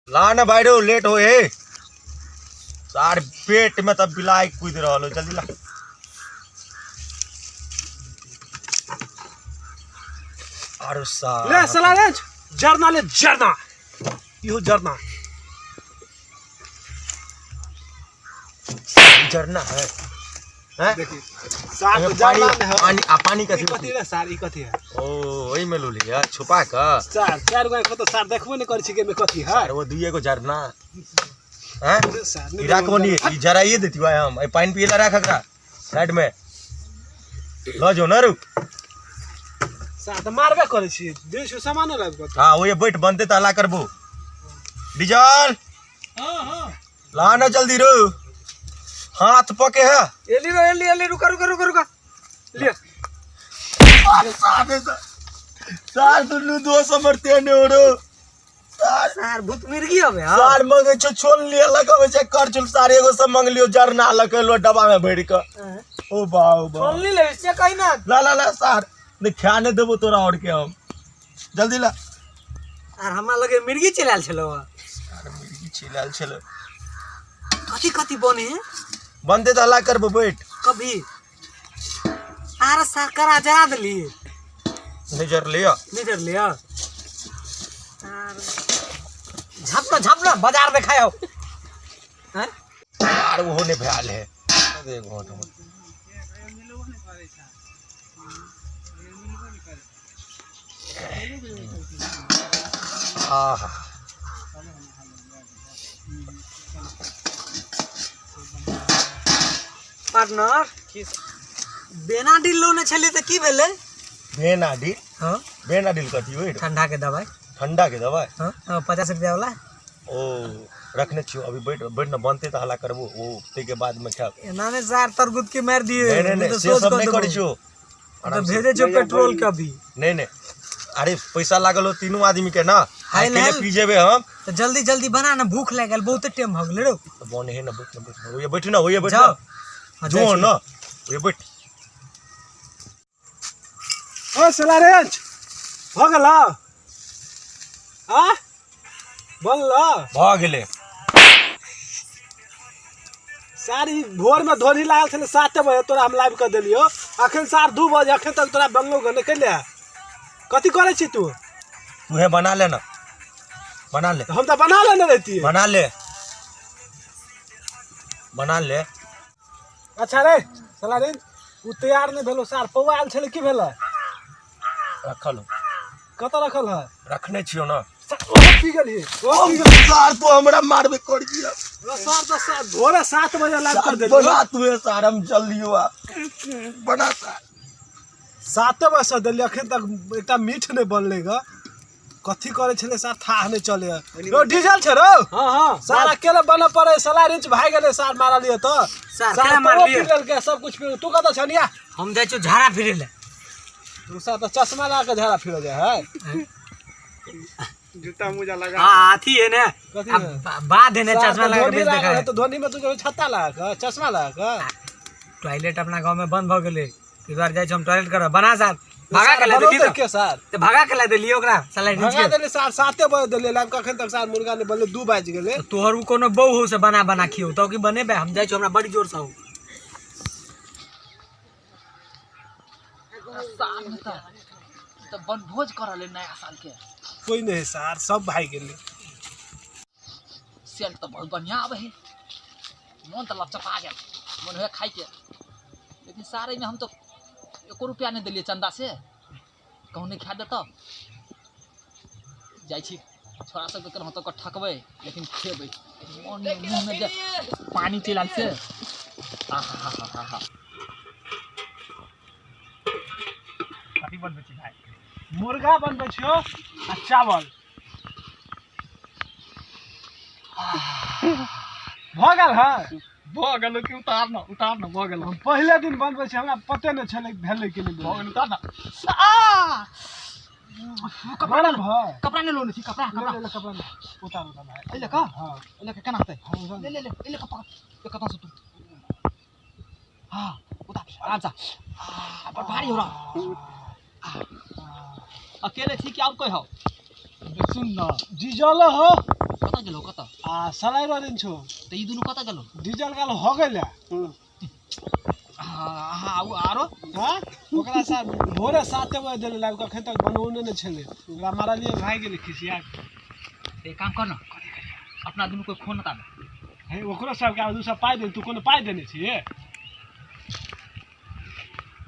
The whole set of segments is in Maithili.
ला ना भाई रो लेट हो हे सार पेट में तब बिलाई कूद रहल हो जल्दी ला। आरो सार ले साला रे जरना ले जरना इहो जरना जरना है हैं? देखी सार एमे तो जरना पानी ने है। पानी आ पानी ई कथी कथी रे सार ई कथी है? ओ ओई में लोली है छुपा के सार चार गो आँख तो सार देखबो नहीं करै छी के में कथी है। सार वो दुइए को जरना हैं? रे सार ई राखबो नहीं ई जराइए देती भाई हम ए पानी पिएला राख एकरा साइड में ल जो ना रुक। सार तो मारबे करै छी देश सामान लाबि कऽ। हाँ वो ये बैठ बनते तो हल्ला करबो। डीजल हां हां ला ना जल्दी रो हाथ पके है। एली रो एली एली रुका रुका रुका रुका ले सार दुनू दोस्त हमर तेने रो सार सार भूत मिर्गी हवे हां सार मंगे छो छोल लिया लगावे छै कर चुल सार एगो सब मंगलियो जरना लकेलो डब्बा में भरि के। ओ बा ओ बा छोलनी ले से कहि ना ला ला ला सार नहीं खा नहीं देबो तोरा और के हम जल्दी ला। आर हमरा लगे मिर्गी चल आयल छलो। सार मिर्गी चल आयल छलो। कथी कथी बने बनते तो हल्ला करबो बैठ कभी आर सार करा जरा देली नहीं जर लिया नहीं जर लिया आर झापना झापना बाजार देखायो हैं यार वो नहीं भयाल है देखो तो आहा पार्टनर बेनाडिल लोने छली त की भेलै? बेनाडिल? हां बेनाडिल कथी होई? ठंडा के दवाई। ठंडा के दवाई? हां 50 रुपया वाला। ओ रखने छियो अभी बैठ बैठ न बनते त हल्ला करबो ओ ते के बाद में खा। एना ने सार तरगुद के मार दिए। नहीं नहीं नहीं से सब नहीं करै छियो। तो भेजे छो पेट्रोल के अभी। नहीं नहीं अरे पैसा लागल हो तीनों आदमी के ना अकेले पी जेबे हम तो जल्दी जल्दी बना ना भूख लागल बहुत टाइम भ गेलै रो। तो बने हे ना बैठ ना बैठ ना ओए बैठ ना ओए बैठ ना जो ना ओए बैठ। ओ साला रेंच भ गेल आ बनल भ गेलै। सारी भोर में धोनी लागल छलै 7 बजे तोरा हम लाबि कऽ देलियौ अखन सार 2 बजे अखन तक तोरा बनलो गने कैले कथी करै छी तू? तूहे बना ले ना बना ले। हम तो बना लेने रहती बना ले बना ले। अच्छा रे साला रे उ तैयार नहीं भेलो सार पौआ आयल छलै की भेलै? रखल हो। कतऽ रखल है? रखने छियो ना। ओ पी गेलही ओ पी गेलही सार तो हमरा मारबे कर दिया। सार तो सार भोरे 7 बजे लाइव कर देलियो। बना तू सार हम जल्दी आ बना सार 7 बजे से देलियो अखन तक एकटा मीठ नहीं बनलै ग कथी करै छलै सार थाह नहीं चले रो डीजल छै रो। हां हां सार अकेले बन पड़े साला रिंच भाग गेलै सार मारलियो त सार केना मारलियो पी सब कुछ पी तू कतऽ छनिया? हम जाइ छियो झाड़ा फिरे ले। तू सार त चश्मा लगा के झाड़ा फिरे जाय है जूता मोजा लगा। हां अथी है ने बाद है ने चश्मा लगा के देखा है तो धोनी में तू जो छत्ता लगा के चश्मा लगा के टॉयलेट अपना गांव में बंद भ गेलै ते दुआरे जाइ छी हम टॉयलेट करब बना सार भगा के ला देली के सार ते भगा के ला देली ओकरा साला रिंच भगा देली सार 7 बजे देली लाइव कखन तक सार मुर्गा ने बनले 2 बाजि गेलै। तोहर उ कोनो बहु हो से बना बना खियो तो की बनेबे हम जाइ छी हमरा बड़ी जोर से हो। तो बनभोज करल है नया साल के। कोई नहीं सार सब भाई गेलै। सेंट तो बहुत बढ़िया आवे है मन तो लपचपा गेल मन हुए खाई के लेकिन सारे में हम तो एको रुपया नहीं दिलिए चंदा से कहूँ नहीं खा देता जाइ छी छोरा सबके केनाहु तो ठकबै लेकिन खेबै मन मुँह में जे पानी चलि आयल से आहा हा हा हा। कथी बनबै छी भाई? मुर्गा बनबै छियो आ चावल भ गेल है भ गेल कि उतार न उतार न भ गेल। हम पहिले दिन बनबै छी हमरा पते नहि छलै भेलै कि नहि भ गेल उतार न आ कपड़ा भ कपड़ा नहि लोने छी कपड़ा कपड़ा ले ले कपड़ा उतार उतार भाई एले का हां एले के केना होतै ले ले ले एले का पकड़ ए कतऽ से तू हां उतार आराम से आ बड़ भारी हो रहा। अकेले छी कि और कोई हो? सुन न डीजल हो कतऽ गेलो कतऽ आ सलाई रहल छौ तऽ ई दुनू कतऽ गेलो डीजल गाल हो गेलै। हाँ हाँ आरो हाँ ओकरा साथ भोरे 7 बजे देले लाइव कखन तक बनौने नहि छलै ओकरा मारलियै भागि गेलै खिसिया। एक काम कर न अपना दुनू कोई फोन ताबे हे ओकरो सबके आब दू सए पाइ दे तू कोनो पाइ देने छियै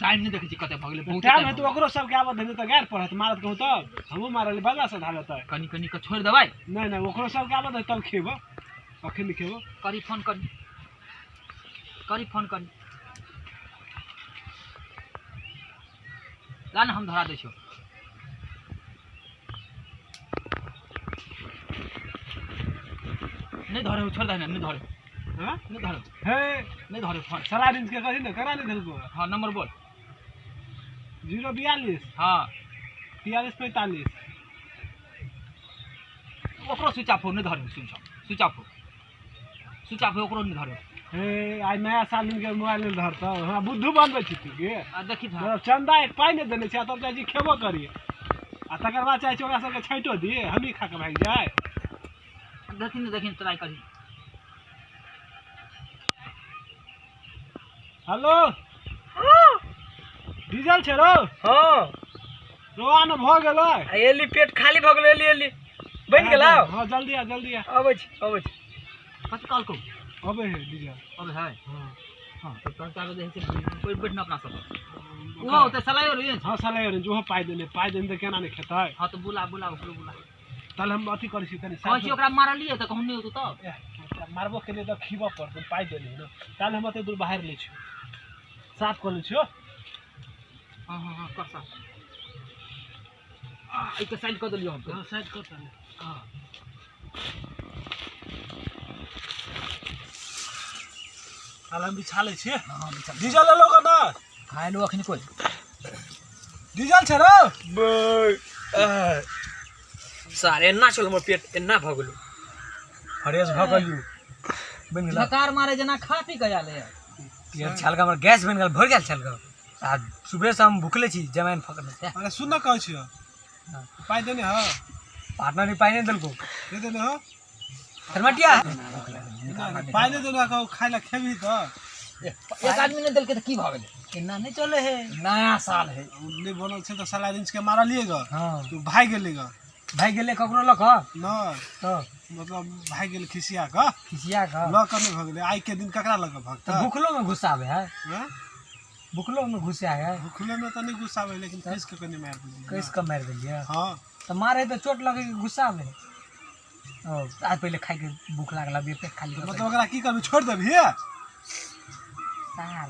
टाइम नहीं देखै छी कते भऽ गेलै बहुत टाइम है तो ओकरो सबके आबऽ देने तऽ गारि पड़त मारत कहूँ तब हमहूँ मारलियै बदला सधा लेतै कनी कनी के छोड़ि देबै। नहि नहि ओकरो सबके आबऽ दे तब खेबो अखन नहि खेबो। करी फोन करी करी फोन करी ला ना हम धरा दै छियौ। नहीं धरे छोड़ दे ना नहीं धरे। हाँ नहीं धरे हे नहीं धरे फोन सलाह के कही ना करा नहीं धरको। हाँ नंबर बोल 042 हाँ 43 45 ओकरो स्विच ऑफ हो नहीं धरे स्विच ऑफ हो स्विच ऑफ हो ओकरो नहीं धरे। हे आज नया साल दिन के मोबाइल नहीं धरता हमरा बुद्धू बनबै छी तू के आ देखी था मतलब चंदा एक पाइ नहि देने छै तब चाहै छी खेबो करी आ तकर बाद चाहै छी ओकरा सबके छाँटो दिए हमही खा के भागि जाए। देखी न देखी ट्राई करी। हेलो डीजल छै रौ। हाँ रोआ न भऽ गेलै एली पेट खाली भऽ गेलै एली एली बनि गेलौ। हाँ जल्दी आ जल्दी आ अबै छी अबै छी। कथी कहलकौ अबै है डीजल अबै है। हाँ हाँ तो तब जे छै कोइ बैठ न अपना सब ओ तऽ सलाइ रही। हाँ सलाइ रही ओहो पाइ देने तऽ केना नहि खेतै। हाँ तो बुला बुला ओकरो बुला तल हम अथी करै छी कनि कहै छी ओकरा मारलियै तऽ कहूँ नहि होतौ तब मारबो के लिए तऽ खीबऽ पड़तै पाइ देने ने तल हम ओते दूर बाहर लै छियौ साफ कऽ लै छियौ। हाँ हाँ हाँ कर साफ आ एके साइड कऽ देलियौ हम। हाँ साइड कर तले। हाँ तल हम बिछा लै छियै। हाँ बिछा डीजल लेलो ग ना खाय लो अखनी कोई डीजल छै रौ। सारे एन्ना छल हमर पेट एन्ना भऽ गेलो फ्रेश भऽ गेलियौ बनि गेल झकार मारे जेना खा पी के आयल है यार छलका हमर गैस बनि गेल भरि गेल छलका आ सुबह से हम भुखले छी जमाइन फकने छै। अरे सुन न कहै छियौ पाइ देने ह पार्टनर पाइ नहि देलको नहि देने ह थरमटिया पाइ नहि देने कहू खाइ लए खेबही तऽ एक आदमी नहि देलकै तऽ की भऽ गेलै एन्ना नहि चले है नया साल है नहि बनल छै तऽ साला रिंच के मारलियै ग हाँ तू भागि गेलै ग भागि गेलै ककरो लऽ कऽ नहि तऽ मतलब भागि गेल खिसिया कऽ खिसिया कऽ लऽ कऽ नहि भऽ गेलै आइ के दिन ककरा लऽ कऽ भगतै तऽ भुखलो में गुस्सा आबै है हाँ? भुखलो में गुस्सा है भुखले में तऽ नहि गुस्सा आबै लेकिन कसि कऽ कनि मारि देलियै कसि कऽ मारि देलियै। हाँ तऽ मारे तऽ चोट लगे के गुस्सा आबै ओ आज पहिले खाइके भूख लागल अभी पेट खाली मतलब ओकरा की करबी छोड़ि देबही सार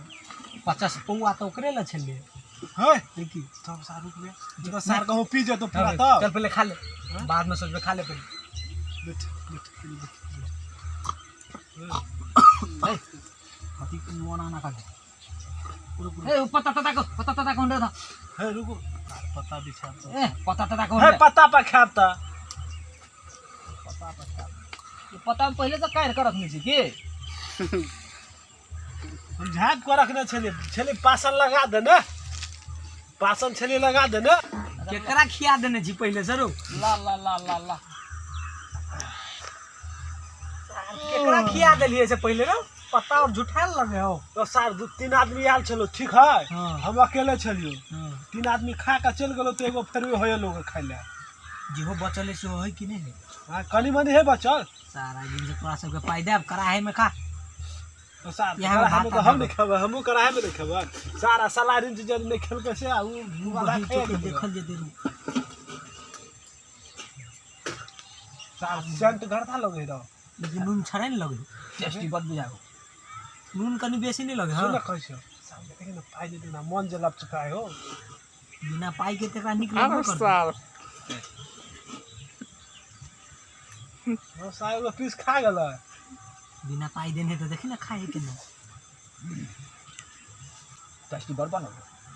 50 पौआ तऽ ओकरे लए छलै है देखी तब सार रुक गया जब सार कहूँ पी जेतो पूरा तब चल पहले खा ले बाद में सोचबे खा ले पहले बैठ बैठ बैठ कथी मोना ना कर ए पत्ता तता को पत्ता तता कोन था हे रुको पत्ता बिछा ए पत्ता तता कोन हे पत्ता पर खाब त पत्ता पर खाब ये पत्ता में पहले से काट के रखने छी की हम झाँप के रखने छलियै छलियै पासन लगा देने पासन छलियै लगा देने केकरा खिया देने छी पहिले सर ला ला ला ला ला केकरा खिया देलियै से पहिले रो पत्ता और झुठायल लगे हो तो सार 2-3 आदमी आयल छलो ठीक है। हाँ। हम अकेले छलियो 3 आदमी खा के चलि गेलो तो एगो फेर होए लोग खाइ ले जेहो बचल है सेहो है कि नहीं। हाँ कनी मनी है बचल सारा दिन से तोरा सबके पाइ देब कड़ाहे में खा तो सार यहाँ कड़ाहे में भात तो हम नहीं खेबै हमहूँ कड़ाहे में नहीं खेबै सारा सलाह रिंच जब नहीं खेलकै से आ उ वाला खाए गेलै। देखल जेतै रू सार सेंट घर था लगे रहो लेकिन नून छड़ै ने लगे टेस्टी बद बुझाओ नून कनी बेसी नहीं लगे। सुन हाँ कहै छियौ सार देखी ने पाइ दे देना मन जे लपचकाय हो बिना पाइ के तकरा नीक लगबो करतै। हाँ सार एगो पीस खा गेलै बिना पाइ देने तो देखी ना खाए के ना टेस्टी बड़ बनल।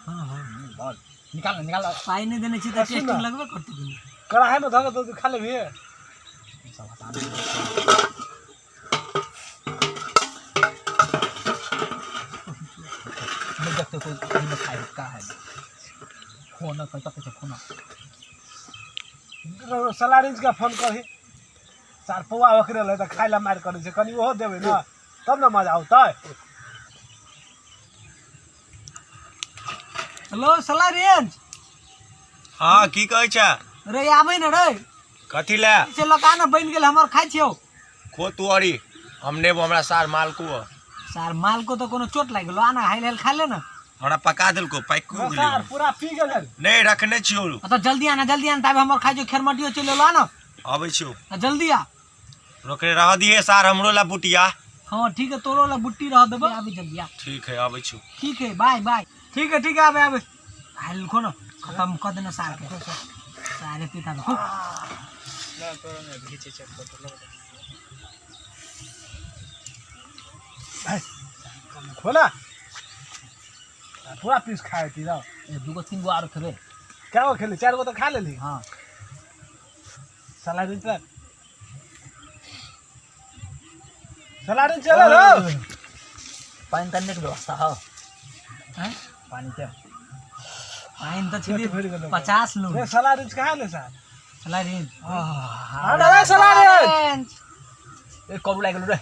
हाँ हाँ बड़ निकाल निकाल पाइ नहीं देने छी तऽ सुन टेस्टी ना। लगबे करतै कि कड़ाहे में धऽ के तो खा लेबही सब हटा दे। नहीं देखते कोई कहीं में खाए का है खोना कहीं तक से खोना सलारिंज के फोन करही। सार पौआ ओकरे लए तऽ खाय लए मारि करै छै, कनि ओहो देबै ने तब ने मजा औतै। हेलो सलारिंज। हाँ की कहै छै रे? आबै ने रे। कथी लए? से लका ने बनि गेल हमर, खाइ छियौ। खो तू अरी, हम नेबो, हमरा सार मालको। सार मालको तऽ कोनो चोट लागि गेलो? आना हाइल हाइल खा ले ने। हमरा पका देलको, पाकि गेलियो। सार पूरा पी गेलै। नहि रखने छियौ। तऽ जल्दी आना, जल्दी आना, ताबे हमर खाइ छियौ। खेरमटियो चलि एलो, आना। अबै छियौ। जल्दी आ। रोकरे रह दिए सार, हमरो ला बुटिया। हाँ ठीक है, तोरो ला बुट्टी रह देबो, आबे जल्दी आ। ठीक है, आबै छियौ। ठीक है, बाय बाय। ठीक है ठीक है, आबे आबे। हाइल खो ना, खत्म कर देना सार के। सारे पीता खो। खोला पूरा पीस खाए थी ना। दूगो तीन गो आरो खेबे। क्या गो खेली? चार गो तो खा लेली। हाँ। सलारिन चल, सलारिन चल रो। पानि तानि के व्यवस्था हो? हैं? पानी के पानि तऽ पेट भरि गेलौ। छेलै 50 लोग। रे सलारिन कहाँ ले सार? सलारिन। हाँ रे सलारिन। ए करू लागि गेलो रे।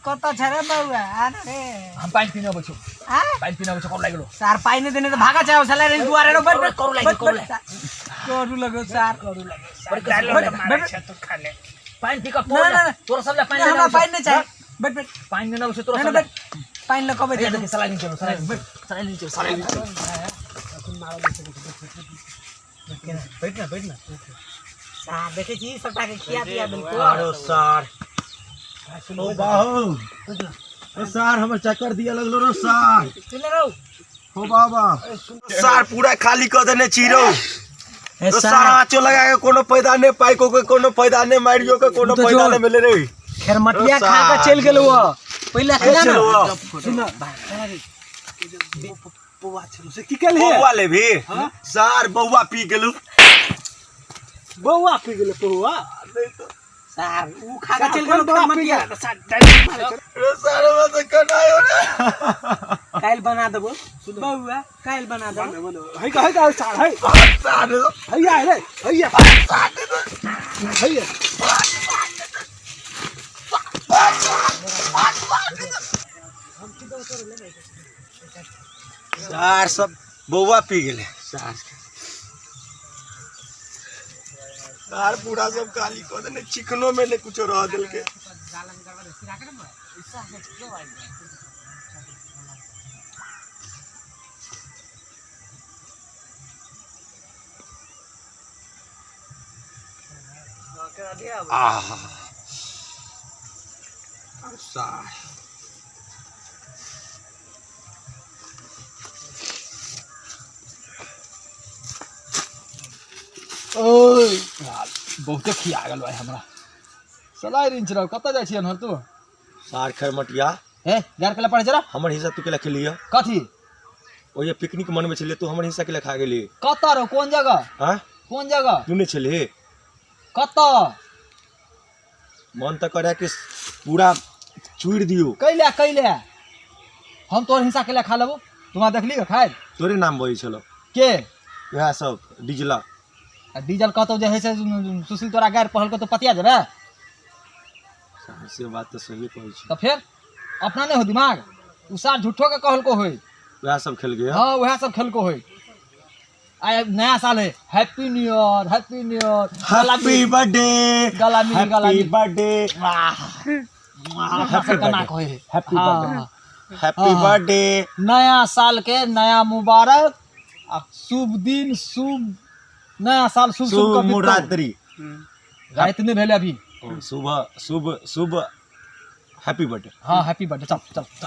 कतऽ छ रे बौआ? आ न रे। हम पानि पीने अबै छु। आ? पानि पीने अबै छु, करू लागि गेलो। सार पानि नहि देने तऽ भागा छै सलारिन दुआरे रो। बैठ बैठ। करू लागि गेलो, करू लागि। करू लगो सार। बैठ। तू खा ले। पानि पी कऽ ना, ना, ना। तोरा सब ले पानि नहि, लेने हमरा अबै छौ। पानि नहि चाही, बैठ बैठ। पानि लेने अबै छौ तोरा नहि, सब नहि, ले। बैठ, पानि लऽ कऽ ए बैठ। देखी सलाइन चलो, सलाइन बैठ, सलाइन चलो, सलाइन चलो। बैठ ना, बैठ ना। सार देखै छी सबटा के खिया पिया देलको। अरे सार, ओ बाहु, ओ सार हमर चक्कर दिया लगलो रो सार। सुन रौ। हो बाबा, सार पूरा खाली कऽ देने छी रौ। तो सार आँचो लगा के कोनो फायदा नहि, पाइको के कोनो फायदा नहि, मारियो के कोनो तो फायदा जो- नहि भेलै रे। खेरमटिया ओ खा कऽ सार। चलि गेलौ पहिले खिला चलो। ना। सुन पौआ छलो से की केलही? बौआ लेबही सार? बौआ पी गेलू। बौआ पी गेलै पौआ। सार उ खा कऽ चलि गेलौ खेरमटिया। रे सार, हमरा तऽ कनायो रे। काल्हि बना देबो बौआ, काल्हि बना देबो। है का है का सार है। सार। हैया रे हैया हैया। सार सब बौआ पी गेलै सार। सार पूरा सब खाली कऽ देने, चिकनो में नहि कुछो रह देलकै। आह सार। ओय बहुते खिया गेल भाई हमरा। सलाइ रिंच रहो, कतऽ जाइ छियै तू? सार खरमटिया। हे यार केला पढ़ै जरा। हमर हिस्सा तू केला खेलिय? कथी? ओहि पिकनिक मनबै छलियै, तू हमर हिस्सा केला खा गेली? कतऽ रहो, कोन जगह? हाँ? कोन जगह? तू नहि छलही? कतऽ? मन तऽ करे कि पूरा चूरि दियौ। कैले कैले हम तोहर हिस्सा केला खा लेबो? तू हमरा देखली खाइ? तोरे नाम बजै छलौ। के? उएह सब डीजला। आ डीजल कहतौ जे हइ से सुशील तोरा गारि पढ़लको तऽ पतिया जेबै? से बात तऽ सहिए कहै छी। तऽ फेर अपना नहि हो दिमाग? उ सार झूठो के कहलको होय। उएह सब खेल गए। हाँ, वएह सब खेलको होय। आइ नया साल है, happy new year, happy new year. Happy birthday. गला मिल, गला हैप्पी मिल। बर्थडे। हैप्पी केना कहै है? हैप्पी हाँ, बर्थडे, हैप्पी हाँ। बर्थडे। नया साल के नया मुबारक आ शुभ दिन, शुभ नया साल, शुभ शुभ शुभ कऽ बितौ। रात्रि। राति नहि भेलै अभी। शुभ शुभ शुभ हैप्पी बर्थडे। हाँ, हैप्पी बर्थडे। चल चल चल।